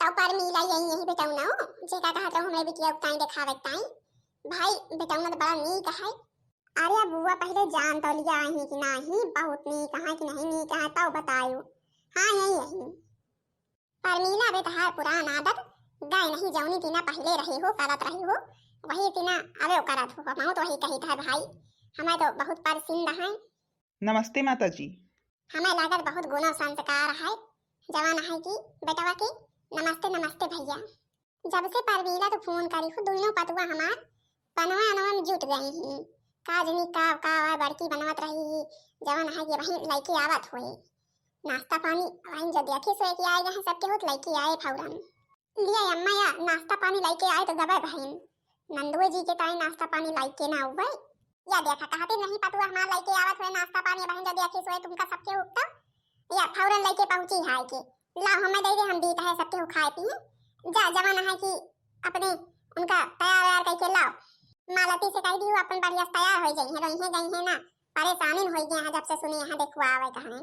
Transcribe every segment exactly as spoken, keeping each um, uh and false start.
और परमीला यही, यही बेटौना हो, जेका कहत रहो हमरे बिटिया के ताई देखावे के ताई। भाई, बेटौना तो बड़ा नीक है। अरे बुआ, पहिले जान तो लिया ही कि नाही, बहुत नीक है कि नहीं नीक है, तब बतायो। हाँ, यही, यही। परमीला, अबे तहार पुरान आदत गए नहीं, जौनी तिना पहिले रहे हो, करत रही हो, वही तिना अबे करत हो। हमहू तो वही कहित है भाई, हमें तो बहुत पसंद है। नमस्ते माता जी। हमें लागत बहुत गुण और संस्कार है, जवन है कि बेटवा के नमस्ते, नमस्ते भैया। जब से परमीला तो फोन करी हो, दुनो पतुआ हमार बनवा अनवा में जुट गई ही। का जनी का, का बड़की बनवत रही ही, जवन है कि वही लइके आवत होए। नाश्ता पानी वहीं जो देखी सोए के आए गए हैं, सबके होत लइके आए फौरन। लिया अम्मा, या नाश्ता पानी लइके आए तो दबे बहन, नंदुए जी के ताई नाश्ता पानी लइके ना हुए। या देखा, कहते नहीं पतुआ हमार लइके आवत हुए नाश्ता पानी, बहन जो देखी सोए तुमका सबके हुक तो या फौरन लइके पहुंची है कि लाओ हमें दे दे, हम दीत है सबके हु खाए पिए। जा, जवन है कि अपने उनका तैयार वैयार करके लाओ। मालती से कह दी, वो अपन बढ़िया से तैयार हो जाई है, रोई है गई है ना, परेशानी हो गई है जब से सुनी यहाँ देखो आवे कहाँ।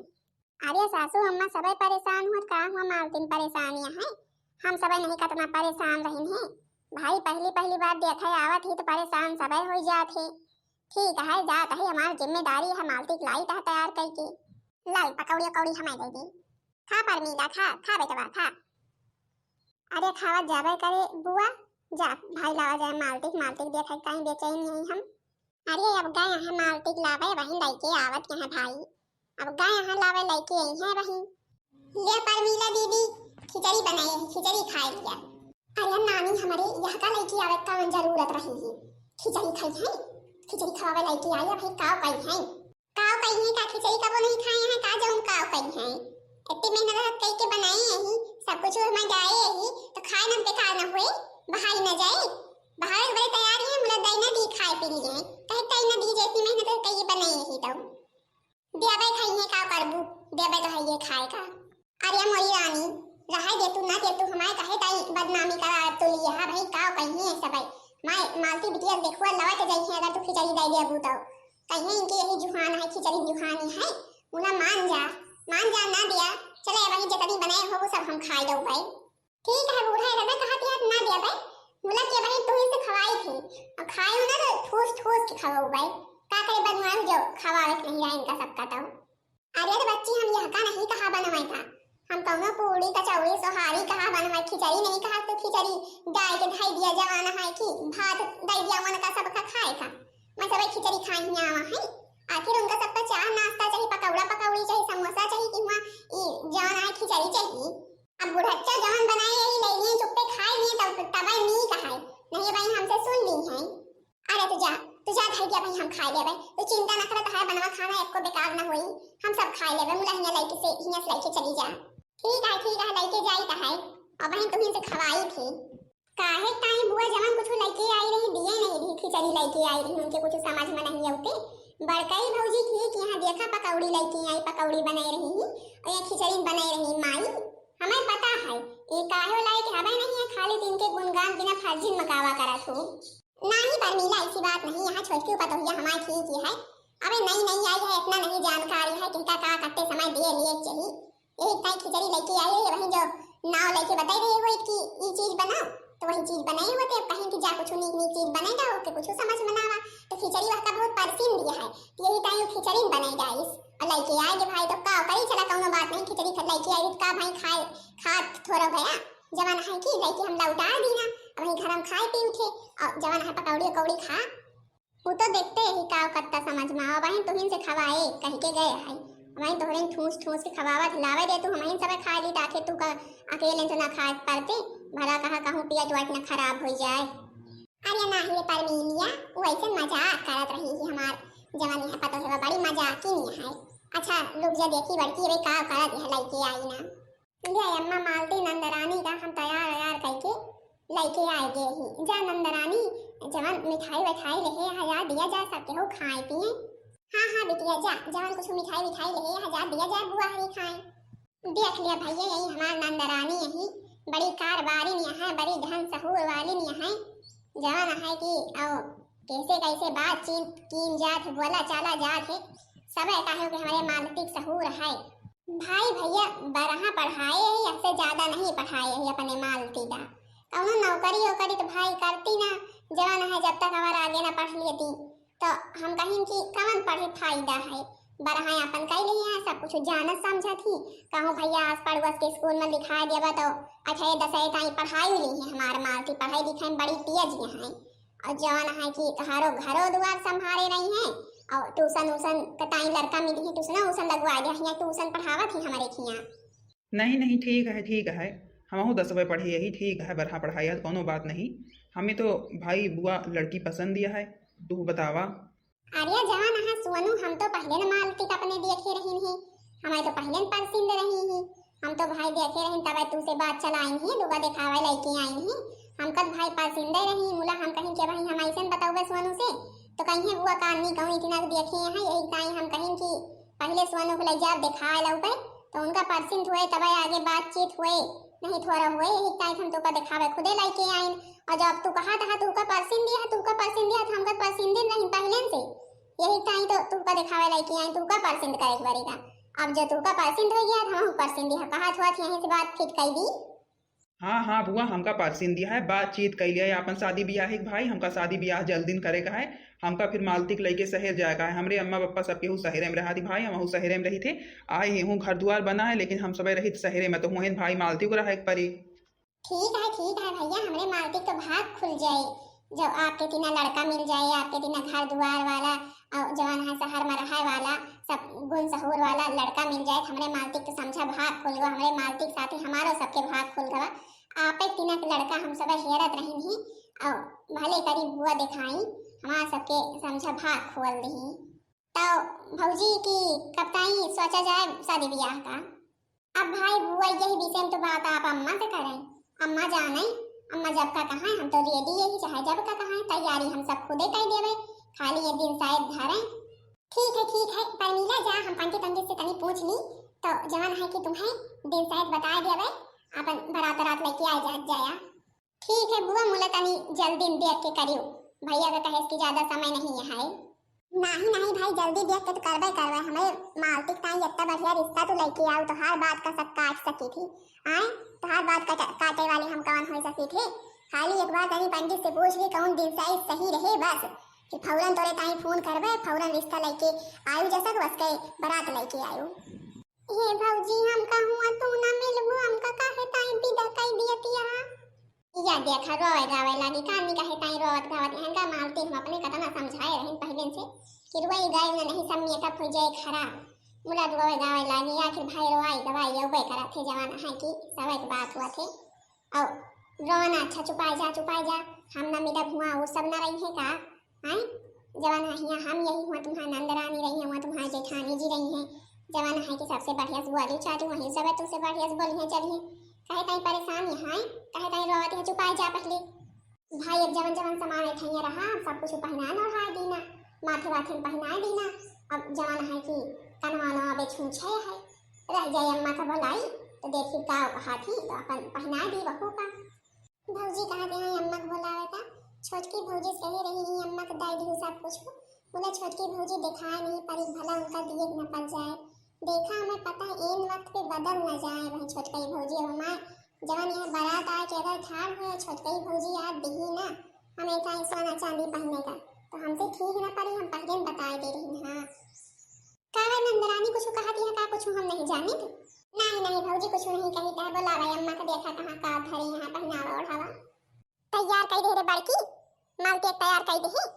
अरे सासू अम्मा, सबे परेशान होत का हुआ, मालतिन परेशानियां हैं, हम सबे नहीं कतना परेशान रहिन हैं। भाई, पहली पहली बार देखे आवत ही तो परेशान सबे हो जात है। ठीक है, जात है, हमार जिम्मेदारी है, मालती के लाई तह तैयार करके। लाल पकौड़ी उकौड़ी हमें दे दी। खा परमीला, खा, खा बेटवा, खा। अरे खावत जाबे करे बुआ, जा भाई लावा जाए मालती के, मालती के देखे कहीं बेचैन यही हम। अरे अब गए हैं मालती के लावे, वहीं लइके आवत यहाँ भाई। अब गए हैं लावे, लइके आई हैं वहीं। ले परमीला दीदी, खिचड़ी बनाई है, खिचड़ी खाए लिया। अरे नानी, हमारे यहाँ का लइके आवे का जरूरत रही है? खिचड़ी खाई है, खिचड़ी खवावे लइके आई है भाई, काव कही है? काव कही है का? खिचड़ी कबो नहीं खाए हैं का, जौन काव कही है? इतनी मेहनत करके बनाए यही सब कुछ, हमें जाए यही तो खाए न बेकार न हुए, बहाई न जाए। बहावे बड़े तैयार है, मुला दई न दी खाए पी लिए, कहे दई न दी, जैसी मेहनत करके बनाए यही तो। देबे खाइए, का करबू, देबे तो है ये खाए का। अरे मोरी रानी, रहे दे तू, ना दे तू, हमारे कहे ताई बदनामी करा तू लिया है भाई, का कहिए सबे। माय मालती बिटिया देखुआ लौट जाई है, अगर तू खिचड़ी दे देबू तो। कहिए इनके यही जुहान है, खिचड़ी जुहानी है, मुला मान जा, मान जा, ना दिया, चले वही जितनी बनाए हो वो सब हम खाए लो भाई। ठीक है बूढ़ा, दादा कहा कि हाथ ना दिया बे, मुला के बहन तू ही से खवाई थी, और खाए हो ना तो ठूस ठूस के खवाओ बे, का करे बदमाश जो खवावे के नहीं रहा इनका सबका तो। अरे तो बच्ची, हम यह का नहीं कहा बनवाए था, हम कौनो पूड़ी कचौड़ी सोहारी कहा बनवाए, खिचड़ी नहीं कहा तो खिचड़ी डाल के धई दिया जवान है कि भात दे दिया वन का सबका खाए का, मैं सब खिचड़ी खाई ही आवा है। आखिर उनका सबका चाह नाश्ता चाहिए, पकौड़ा पकौड़ी चाहिए, समोसा चाहिए कि हुआ ई जवान है खिचड़ी चाहिए। अब बुढ़च्चा जवन बनाए यही ले लिए, चुप्पे खाए लिए, तब तबे नीक है, नहीं भाई हमसे सुन ली है। अरे तू जा, तू जा भाई, अभी हम खाए लेबे, तू चिंता न करत है, बनवा खाना एको बेकार न होई, हम सब खाए लेबे, मुला हियां लइके से, हियां से लइके चली जा। ठीक है, ठीक है, लइके जाई त है, अब बहन तुहिन से खवाई थी। काहे ताई बुआ जवन कुछ लइके आई रही, दिए नहीं रही, खिचड़ी लइके आई रही, उनके कुछ समझ में नहीं आते। बड़कई भौजी थी कि यहाँ देखा पकौड़ी लइके आई, पकौड़ी बनाई रही, और ये खिचड़ी बनाई रही माई। हमें पता है, ये काहे लायक हवे नहीं है, खाली दिन के गुणगान बिना फर्जी मकावा करत हो। नाही परमीला, ऐसी बात नहीं, यहाँ छोटकी पतोहिया हमार ठीक ही है। अबे नई नई आई है, इतना नहीं जानकारी है, किनका का कत्ते समय दिए लिए चाहिए। यही ताई खिचड़ी लइके आई है, वही जो नाव लइके बताई रही हुई कि ई चीज बनाओ, तो वही चीज बनाई होते। अब कहीं कि जा कुछ नीक नीक चीज बनेगा, ओके कुछ समझ में ना आवा, तो खिचड़ी वह का बहुत परसीन दिया है, तो यही ताई वो खिचड़ी बनाई गाइस। और लइके आए के भाई तो का करी, चला कौनो बात नहीं, खिचड़ी ख-, लइके आई तो का भाई खाए, खात थोड़ा भया, जवन है कि लइके हम लौटा दी ना, अब वही घर हम खाए पी उठे, और जवन है पकौड़ी उकौड़ी खा। वो तो देखते ही का कत्ता समझ में आवा, वहीं तुहिन से खवाए कह के गए है, वहीं तोहरे ठूस ठूस के खवावत लावे दे तू, हमहीं सबे खा ली, ताकि तू का अकेले तो ना खाए पड़ते, भला कहा कहूँ पेट वाट ना खराब हो जाए। अरे नाही रे परमीलिया, वो ऐसे मजाक करत रही है हमार जवानी है पतो है, बड़ी मजाकिन है। अच्छा रुक जा देखी बड़की रे का करत है लइके आई ना। ले अम्मा मालती नंदरानी का हम तैयार वैयार करके लइके आए गए ही। जा नंदरानी, जवन मिठाई विठाई रहे है या दिया जा सबके हो खाए पिए। हाँ हाँ बिटिया जा, जवन कुछ मिठाई विठाई रहे है जा दिया जा बुआ हरी खाए। देख लिया भैया, यही हमार नंदरानी यही बड़ी कारबारिन यहाँ, बड़ी धन सहूर वालिन यहाँ, जवन है कि औ कैसे कैसे बातचीत कीन जात है, बोला चाला जात है, सब काहे कि हमारे मालती के सहूर है। भाई भैया बरहा पढ़ाए ही, इससे ज्यादा नहीं पढ़ाए ही अपने मालती का। कौनो नौकरी ओकरी तो भाई करती ना, जवन है जब तक हमार आगे ना पढ़ लेती, तो हम कहिन कि कवन पढ़े फायदा है। बरहा अपन कई लिहे हैं, सब कुछ जानत समझत ही। कहूँ भैया आस पड़ोस के स्कूल में लिखाए देबा तो अच्छा ये दसवीं ताई पढ़ाई ली है, हमार मालती पढ़ाई लिखाई में बड़ी तेज ही है। और जवन है कि तहारो घरो दुआर संभारे रही हैं, और ट्यूशन उशन के ताई लड़का मिली है, ट्यूशन उशन लगवा दे, यहाँ ट्यूशन पढ़ावत ही हमारे खिया। नहीं, नहीं, ठीक है, ठीक है, हमहू दसवें पढ़े यही, ठीक है, बरहा पढ़ाई है, कौनो बात नहीं। हमें तो भाई बुआ लड़की पसंद दिया है, तू बतावा। अरे जवन है सोनू, हम तो पहले न मालती का अपने देखे रही ही, हमें तो पहले न पसंद रही ही। हम तो भाई देखे रही, तब तू से बात चलाई ही, दुआ देखावे लइके आई ही। हम कद भाई पसंद रही, मुला हम कहीं के भाई हम ऐसे न बतावे सोनू से, तो कहीं है बुआ कानी कहूँ इतना देखे हैं, यही ताई हम कहीं कि पहले सोनू को ले जाओ दिखाए लो पे, तो उनका पसंद हुए तब आगे बातचीत हुए, नहीं थोड़ा हुए, यही ताई हम तुका दिखावे खुदे लइके आइन। और जब तू कहा था तुका पसंद दिया, तुका पसंद दिया, तो हमका पसंद नहीं पहले से, यही ताई तो तुका दिखावे लइके आइन, तुका पसंद करे के बारे का। अब जो तुका पसंद हो गया, तो हम पसंद दिया, कहा थोड़ा यहीं से बात फिट कर दी। हाँ, हाँ, बुआ, हमका परसिन दिया है, बातचीत कइ लिया है आपन शादी बियाह के भाई, हमका शादी बियाह जल्द दिन करे का है, हमका फिर मालती के लइके शहर जाए का है। हमरे अम्मा पप्पा सब केहू शहरे में रहा थी भाई, हमहू शहरे में रही थे, आए ही हूँ घर दुआर बना है, लेकिन हम सबे रही शहरे में, तो हुए भाई मालती को रहे के परी। ठीक है, ठीक है भैया, हमरे मालती तो भाग खुल जाए, जब आपके तीना लड़का मिल जाए, आपके तीना घर दुआर वाला, और जवन है शहर में रहे वाला, सब गुण सहूर वाला लड़का मिल जाए, तो हमरे मालती के समझा भाग खुल गवा, हमरे मालती के साथ ही हमारो सबके भाग खुल गवा। आपे तीना के लड़का हम सब हेरत रहिन ही, और भले करी बुआ दिखाई, हमार सबके समझा भाग खोल दही। तो भौजी की कब ताई सोचा जाए शादी ब्याह का? अब भाई बुआ यही विषय में तो बात आप अम्मा से करें, अम्मा जाने, अम्मा जब का कहा है हम तो रेडी यही, चाहे जब का कहा है तैयारी हम सब खुदे कर देवे, खाली ये दिन शायद धरे। ठीक है, ठीक है, परमीला जा, हम पंडित पंडित से तनी पूछ ली, तो जवन है कि तुम्हें दिन शायद बता देवे, अपन बारात रात लेके आ जा, जाया। ठीक है बुआ, मुला तनी जल्दी देख के करियो, भैया का कहे कि ज्यादा समय नहीं है। नहीं, नहीं भाई, जल्दी देख के तो करबे करबे, हमें मालती ताई इतना बढ़िया रिश्ता तो लेके आओ, तो हर बात का शक काट सकी थी। आए, तो हर बात का काटे वाली हम कौन हो सकी थे? खाली एक बार तनी पंडित से पूछ ली कौन दिन शायद सही रहे बस, फिर फौरन तोरे ताई फोन करबे, फौरन रिश्ता लेके आयु, जैसा बस के बारात लेके आयु। हे भौजी, हमका हुआ तू ना मिलबू, हमका काहे ताई विदा कई दिया तिया? या देखा, रोवे गावे लागी, कानी काहे ताई रोवत गावत, इनका मालती हम अपने कतना समझाए रहन पहले से कि रोई गाई ना, नहीं सब मेकअप हो जाए खराब। मुला रोवे गावे लागी, आखिर भाई रोवाई गवाई ये उबे करत थे, जवान है कि सब एक बात हुआ थे। और रोना अच्छा, चुपाए जा, चुपाए जा, हम ना मिलब हुआ, वो सब ना रही है का? हैं? जवन है हियाँ हम यही हुआ तुम्हार नंद रानी रही हैं, हुआ तुम्हार जेठानी जी रही हैं। जवन है कि सबसे बढ़िया से बोली चालू वहीं सब तुमसे बढ़िया से बोली हैं चली हैं। काहे ताई परेशान यहाँ हैं? काहे ताई रोवत है? चुपाए जा पहले। भाई अब जवन जवन सामान है थैया रहा, हम सब कुछ पहनाए ओढ़ाए दीना, माथे वाथे में पहनाए दीना। अब जवन है कि कनवा नवा बे छूछे है, रह जाए अम्मा का बोलाई तो देखी का हाथी तो अपन पहनाए दी बहू का। भौजी कहा दे हैं अम्मा के बोलावे का। छोटकी भौजी से कही रही है अम्मा के दाई दी सब कुछ को। बोला छोटकी भौजी दिखाए नहीं परी, भला उनका दिए न पड़ जाए। देखा हमें पता है इन वक्त पे बदल न जाए वही छोटकी भौजी। अब हमार जवन यहाँ बारात आए के अगर ठाड़ हुए छोटकी भौजी याद दिही ना हमें का सोना चांदी पहने का, तो हमसे ठीक ना पड़ी, हम पहले ही बताए दे रही। हाँ। का है नंदरानी, कुछ कहत है का, कुछ हम नहीं जानित। नहीं, नहीं भौजी, कुछ नहीं कही, कह बोलावा अम्मा का, देखा कहाँ का धरे यहाँ पहनावा ओढ़ावा। तैयार कई दे रे बड़की, मालती तैयार कई दे।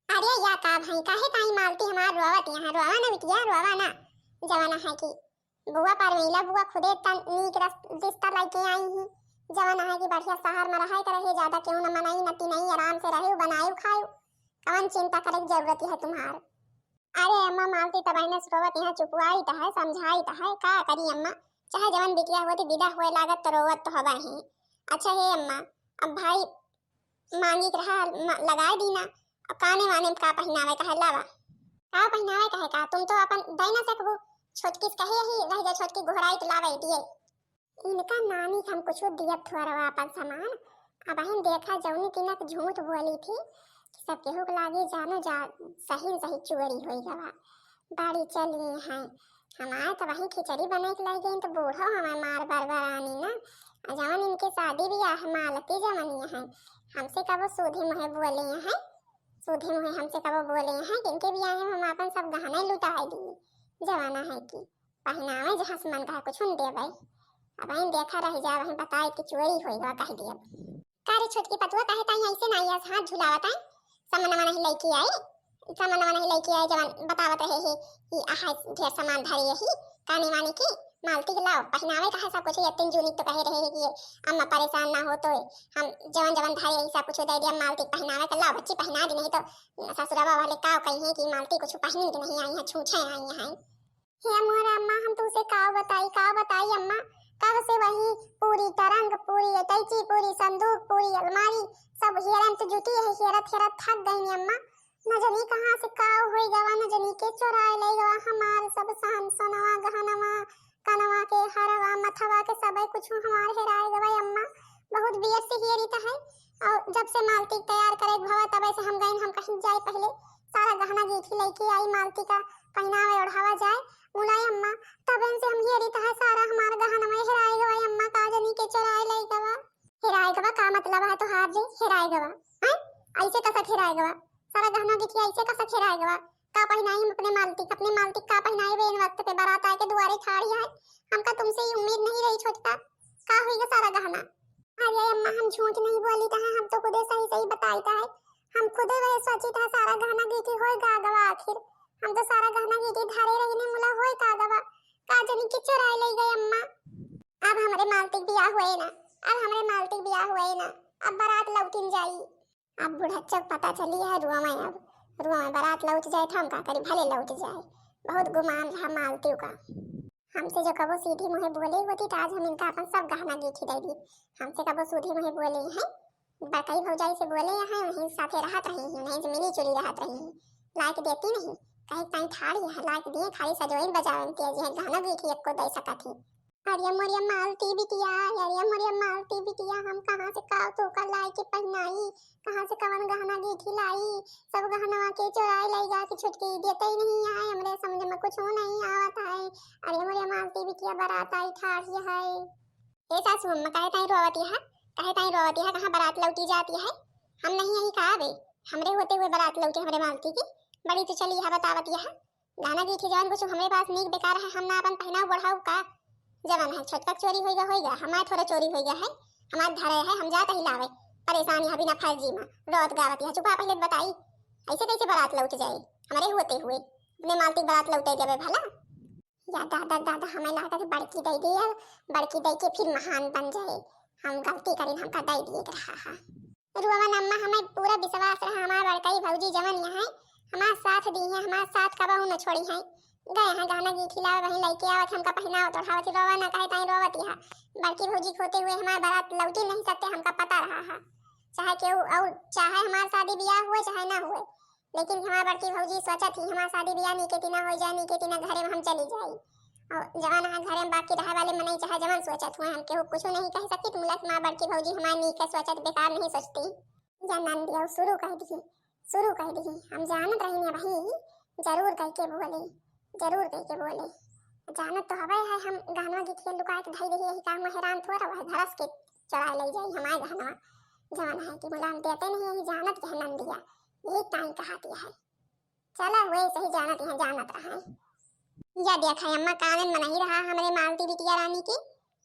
अरे या का भाई, काहे ताई मालती हमार रोवत यहाँ, रोवा ना बिटिया, रोवा ना। जवाना है कि बुआ परमीला बुआ खुदे तन नीक रस-, रिश्ता लेके आई ही। जवाना है कि बढ़िया शहर में रहे के रहे, ज्यादा केहू न मनाई न तिनाई, आराम से रहे, बनाए खाए, कौन चिंता करे की जरूरत है तुम्हार। अरे अम्मा, मालती तब इन्हें रोवत यहाँ चुपवाई त है, समझाई त है, का करी अम्मा, चाहे जवन बिटिया होती विदा होए लागत तो रोवत तो हवा ही। अच्छा हे अम्मा, अब भाई मांगी के रहा म-, लगाए दीना, अब काने वाने में का पहनावे का है लावा। का पहनावे का है का, तुम तो अपन दे ना सकबो, छोटकी से कहे ही रह जा, छोटकी गोहराई तो लावे दिए। इनका नानी के हम कुछ दियत थोड़ा अपन सामान, अब हम देखा जौनी तिनक झूठ बोली थी कि सब केहू के लागे जानो जा सही सही चोरी होई गवा। बाड़ी चल गई हैं, हमार तो वही खिचड़ी बनाई के लाई गई तो बूढ़ो हमार मार बरबरानी ना। आ जवन इनके शादी बियाह मालती जवनिया है, हमसे कबो सूधे मुँहे बोले हैं, सूधे मुँहे हमसे कबो बोले हैं कि इनके बियाह में हम अपन सब गहना लुटाए दी। जवाना है कि पहनावे जहाँ से मन कहा कुछ न देवे। अब इन देखा रह जा, वहीं बताए कि चोरी होई बा कह दिया। का रे छोटकी पतुआ, काहे ताई ऐसे ना आइयास हाथ झुलावत है? समनवा नहीं लइके आई, समनवा नहीं लइके आई, जवन बतावत रहे है कि आहा ढेर सामान धरे यही काने वाने के, मालती के लाओ पहनावे का है सब कुछ। ये तीन जूनी तो कहे रहे है कि अम्मा परेशान ना हो तो हम जवन जवन धरे यही सब कुछ दे दिया, मालती के पहनावे के लाओ बच्ची पहना दी, नहीं तो ससुरवा वाले का कही है कि मालती कुछ पहन के नहीं आई है, छूछे आई है। हे मोर अम्मा, हम तुसे का बताई, का बताई अम्मा, कब से वही पूरी टरंग, पूरी अटैची, पूरी संदूक, पूरी अलमारी, सब हेरन तो जुटी है, हेरत हेरत थक गई अम्मा। न जनी कहाँ से का होई गवा, न जनी के चोराए ले गवा हमार सब सामान सोनवा गहनवा, कनवा के हरवा, मथवा के सबे कुछ हमार हेराए गवा अम्मा। बहुत बियर से हेरी त है, और जब से मालती तैयार करे भवा तबे से हम गइन, हम कहीं जाए पहले सारा गहना गीठी लेके आई मालती का पहनावे ओढ़ावा जाए। मुलाई अम्मा, तबे से हम हेरी त है सारा हमार गहनवा हेराए गवा अम्मा, का जनी के चोराए ले गवा। हेराए गवा का मतलब है तोहार जे हेराए गवा? हैं? ऐसे कसक हेराए गवा? सारा गहना गीठी ऐसे कसक हेराए गवा? का पहनाई हम अपने मालती, अपने मालती का पहनाई बे इन वक्त पे बारात आए के दुआरे ठाड़ी है? हमका तुमसे ये उम्मीद नहीं रही छोटका। का होई गा सारा गहना? अरे अम्मा, हम झूठ नहीं बोली त है, हम तो खुदे सही सही बताई त है। हम खुदे वही सोची त है सारा गहना गीठी होई का गवा आखिर। हम तो सारा गहना गीठी धरे रही ने मुला होई का गवा। का जनी के चुराए ले गए अम्मा। अब हमरे मालती के बियाह हुए ना, अब हमरे मालती के बियाह हुए ना, अब बारात लौटिन जाई। अब बुढ़च्चा के पता चली है रुआ में, अब रुआ में बारात लौट जाए तो हम का करी, भले लौट जाए। बहुत गुमान रहा मालती का। हमसे जो कबो सीधी मुँहे बोले होती तो आज हम इनका अपन सब गहना गीठी दे दी। हमसे कबो सीधी मुँहे बोले हैं, बड़कई भौजाई से बोले हैं, वहीं साथे रहत रही हैं, वहीं से मिली जुली रहत रही हैं। लाइक देती नहीं, कहीं कहीं ठाड़ी है, लाइक दिए खाली सजोइन बजावन के जी गहना गीठी एको दे सकत ही। अरे मोरिया मालती बिटिया, अरे मोरिया मालती बिटिया, हम कहाँ से का तोका लाई के पहनाई, कहाँ से कवन गहना गीठी लाई, सब गहनवा के चोराए लाई गा के छुटकी देते ही नहीं आए, हमरे समझ में कुछ नहीं आवत है। अरे मोरिया मालती बिटिया बारात आई ठाढ़ी है। ए सासू अम्मा, काहे ताई रोवती है, काहे ताई रोवती है, कहाँ बारात लौटी जाती है? हम नहीं यही कहा बे, हमरे होते हुए बारात लौटे हमरे मालती की, बड़ी तो चली है बतावती है। गहना गीठी जवन कुछ हमरे पास नीक बेकार है, हम ना अपन पहनाऊ बढ़ाऊ का? जवन है छोटका चोरी होइगा, होइगा, हमार थोड़ा चोरी होइगा है, हमार धरे है, हम जात ही लावे। परेशानी है बिना फर्जी में, रोत गावत है, चुपा पहले बताई, ऐसे कैसे बारात लौट जाए हमरे होते हुए? अपने मालती बारात लौटे देवे भला? या दादा, दादा, हमें लागत है बड़की दे दिया, बड़की दे के फिर महान बन जाए। हम गलती करीन, हमका दे दिए के रहा है। रुआवन अम्मा, हमें पूरा विश्वास रहा, हमार बड़कई भौजी जवन यहाँ है, हमार साथ दी है, हमार साथ कबहू न छोड़ी है। गए हैं गहना गीठी लावे, वहीं लेके आवत, हमका पहनावत ओढ़ावत, रोवा ना काहे ताई रोवत यहाँ। बड़की भौजी के होते हुए हमार बारात लौटी नहीं सकते, हमका पता रहा है। चाहे केहू और, चाहे हमार शादी ब्याह हुए, चाहे ना हुए, लेकिन हमार बड़की भौजी सोचत ही हमार शादी ब्याह नीके तिना हो जाए, नीके तिना घरे में हम चली जाई। और जवन है घरे में बाकी रहे वाले मनई चाहे जवन सोचत हुए, हम केहू कुछ नहीं कह सकित, मुलक हमार बड़की भौजी हमार नीके सोचत बेकार नहीं सोचती। या नंदिया शुरू कह दी, शुरू कह दी, हम जानत रही ने भाई, जरूर कह के बोले, जरूर कह के बोले। जानत तो हवे है हम गहनवा गीठिया लुकाए के धई रही, यही काम में हैरान थोड़ा रहे, धड़स के चुराए ले जाई हमार गहनवा। जवन है कि मुलायम देते नहीं, यही जानत के है नंदिया, यही ताई कहाती है। चला हुए सही जानत यहाँ जानत रहा है। या देखा अम्मा कानन मनही रहा हमरे मालती बिटिया रानी की,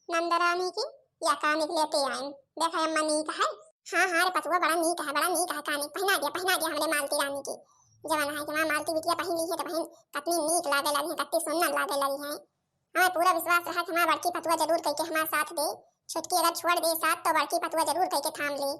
नंद रानी की, या कानिक लेते आइन। देखा अम्मा नीक है। हाँ, हाँ रे पतुआ, बड़ा नीक है, बड़ा नीक है कानिक, पहना दिया, पहना दिया हमरे मालती रानी की। जवन है कि हमार मालती बिटिया पहनी है तो बहन कतनी नीक लागे लगी है, कतनी सुंदर लागे लगी है। हमें पूरा विश्वास रहा कि हमार बड़की पतुआ जरूर कह के हमार साथ दे, छोटकी अगर छोड़ दे साथ तो बड़की पतुआ जरूर कह के थाम ले।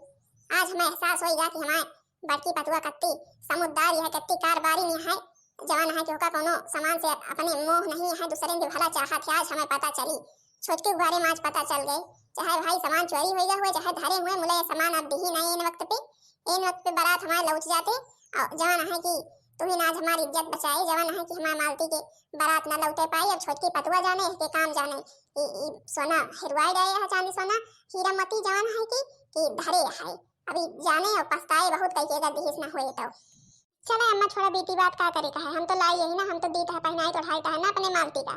आज हमें एहसास होइगा कि हमार बड़की पतुआ कत्ती समझदार यह, कत्ती कारबारी नहीं है। जवन है कि ओका कोनो सामान से अपने मोह नहीं है, दूसरे के भला चाहत है। आज हमें पता चली, छोटकी के बारे में आज पता चल गए। चाहे भाई सामान चोरी होइगा हुए, चाहे धरे हुए, मुला ये सामान अब दिही नहीं इन वक्त पे। इन वक्त पे बारात हमारे लौट जाते, और जवन है कि तू ही ना आज हमारी इज्जत बचाए, जवन है कि हमारे मालती के बारात ना लौटे पाई। अब छोटकी पतुआ जाने, के काम जाने, ई, ई सोना हेरवाए रहे है, चांदी सोना, हीरा मोती जवन है कि, कि धरे है। अभी जाने और पछताए बहुत कई के अगर दिहिस ना होए तो। चला अम्मा, छोड़ा बीती बात, का करे का है, हम तो लाई यही ना, हम तो दीत है, पहिनाई तो ओढ़ाई तो है ना अपने मालती का।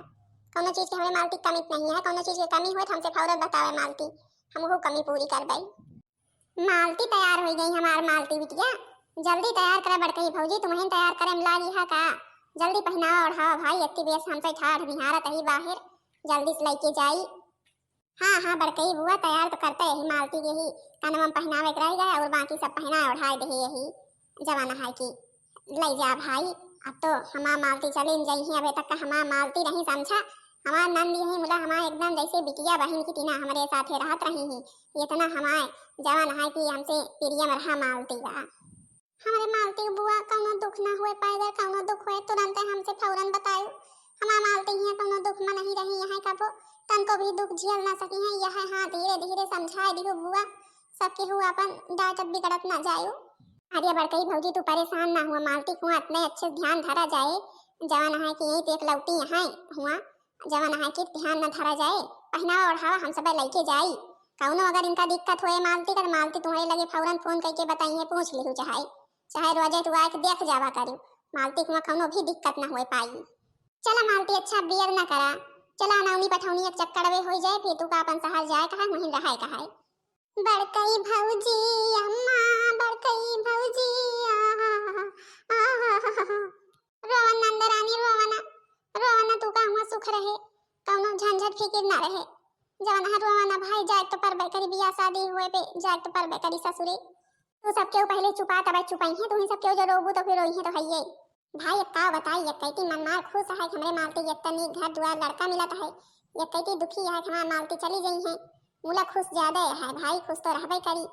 कौनो चीज के हमरे मालती कमी नहीं है, कौनो चीज के कमी होए तो हमसे फौरन बतावे मालती, हम वो कमी पूरी करबई। मालती तैयार हो गई हमार मालती बिटिया, जल्दी तैयार करा बड़कई भौजी, तुम्हें तैयार करे में लागी है का? जल्दी पहिनावा ओढ़ावा भाई, इतनी बेस हमसे ठाढ़ निहारत ही बाहर, जल्दी से लेके जाई। हाँ हाँ बड़कई बुआ, तैयार तो करते यही मालती के ही कनवा में पहिनावे के रह गए और बाकी सब पहिना ओढ़ाए दे यही जवन है कि ले जा भाई। अब तो हमार मालती चली न जाई है, अबे तक का हमार मालती रही समझा, हमार नंद यही मुला हमार एकदम जैसे बिटिया बहन की तीना हमरे साथे रहत रही ही। इतना हमार जवन है कि हमसे प्रिय में रहा मालती का। हमरे मालती बुआ कौनो दुख ना हुए पैदा, कौनो दुख हुए तुरंते हमसे फौरन बतायो। हमार मालती हियाँ कौनो दुख में नहीं रही, यहाँ कबो तनको भी दुख झेल ना सकी है। यह हाँ धीरे धीरे समझाए दियो बुआ, सबके हु अपन डांटत बिगड़त ना जायो। अरे बड़कई भौजी तू परेशान ना हुआ, मालती हुआ इतने अच्छे से ध्यान धरा जाए, जवन है कि यही तो एक लौटी है हुआ, जवन है कि ध्यान न धरा जाए, पहिनावा ओढ़ावा हम सब लेके जाई। कौनो अगर इनका दिक्कत होए मालती का, तो मालती तुम्हारे लगे फौरन फोन करके बताई है, पूछ लिहू चाहे, चाहे रोजे तू आके देख जावा करू, मालती हुआ कौनो भी दिक्कत ना होए पाई। चला मालती, अच्छा अब देर ना करा, चला अनौनी पठौनी एक चक्कर वे हो जाए, फिर तू का अपन शहर जाए कहा, वहीं रहे कहा। बड़कई भौजी अम्मा, बड़कई भौजी, आ, आ, आ, रोवन नंदरानी, रोवना, रोवना, तू का हुआ सुख रहे, कौनो झंझट फिकिर ना रहे। जवन है रोवना भाई, जाए तो परबे करी, बियाह शादी हुए पे जाए तो परबे करी ससुरे। तू सबके पहले चुपा, तब चुपाई है, तू ही सबके जो रोबू तो फिर रोई है तो हइये। भाई अब का बताई, एक कैती मन मार खुश है कि हमरे मालती के इतना नीक घर दुआर लड़का मिलत है, एक कैती दुखी है कि हमार मालती चली गई है। मुला खुश ज्यादा है भाई, खुश तो रहबे करी।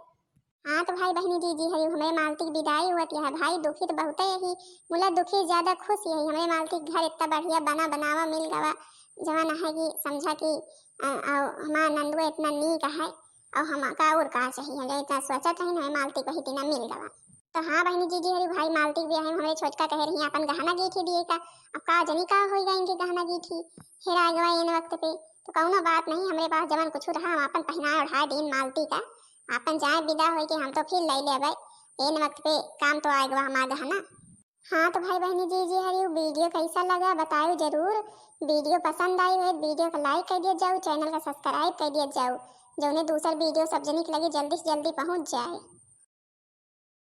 हाँ तो भाई बहनी जीजी हरी, हमरे मालती की विदाई हुआ है भाई, दुखी तो बहुत है यही, मुला दुखी ज्यादा खुश यही, हमरे मालती के घर इतना बढ़िया बना बनावा मिल गवा, जवन है कि समझा कि अ, अ, हमार नंदुआ इतना नीक है, और हम का और का चाहिए, जो इतना सोचत रही ना, मालती वही दिना मिल गवा। तो हाँ बहनी जीजी हरी भाई, मालती के बियाह में हमरे छोटका कहे रही अपन गहना गीठी दिए का, अब का जनी का होई गई इनके गहना गीठी, हेरा गवा एन वक्त पे। तो कौनो बात नहीं, हमरे पास जवन कुछ रहा हम अपन पहनाए ओढ़ाए दीन मालती का, अपन जाए विदा होई के हम तो फिर ले लेबे, एन वक्त पे काम तो आए गवा हमार गहना। हाँ तो भाई बहनी जीजी हरी, वीडियो कैसा लगा बताओ जरूर। वीडियो पसंद आई हो तो वीडियो को लाइक कर दिया जाओ, चैनल का सब्सक्राइब कर दिया जाओ, जौने दूसर वीडियो सब जनी के लगे जल्दी से जल्दी पहुँच जाए।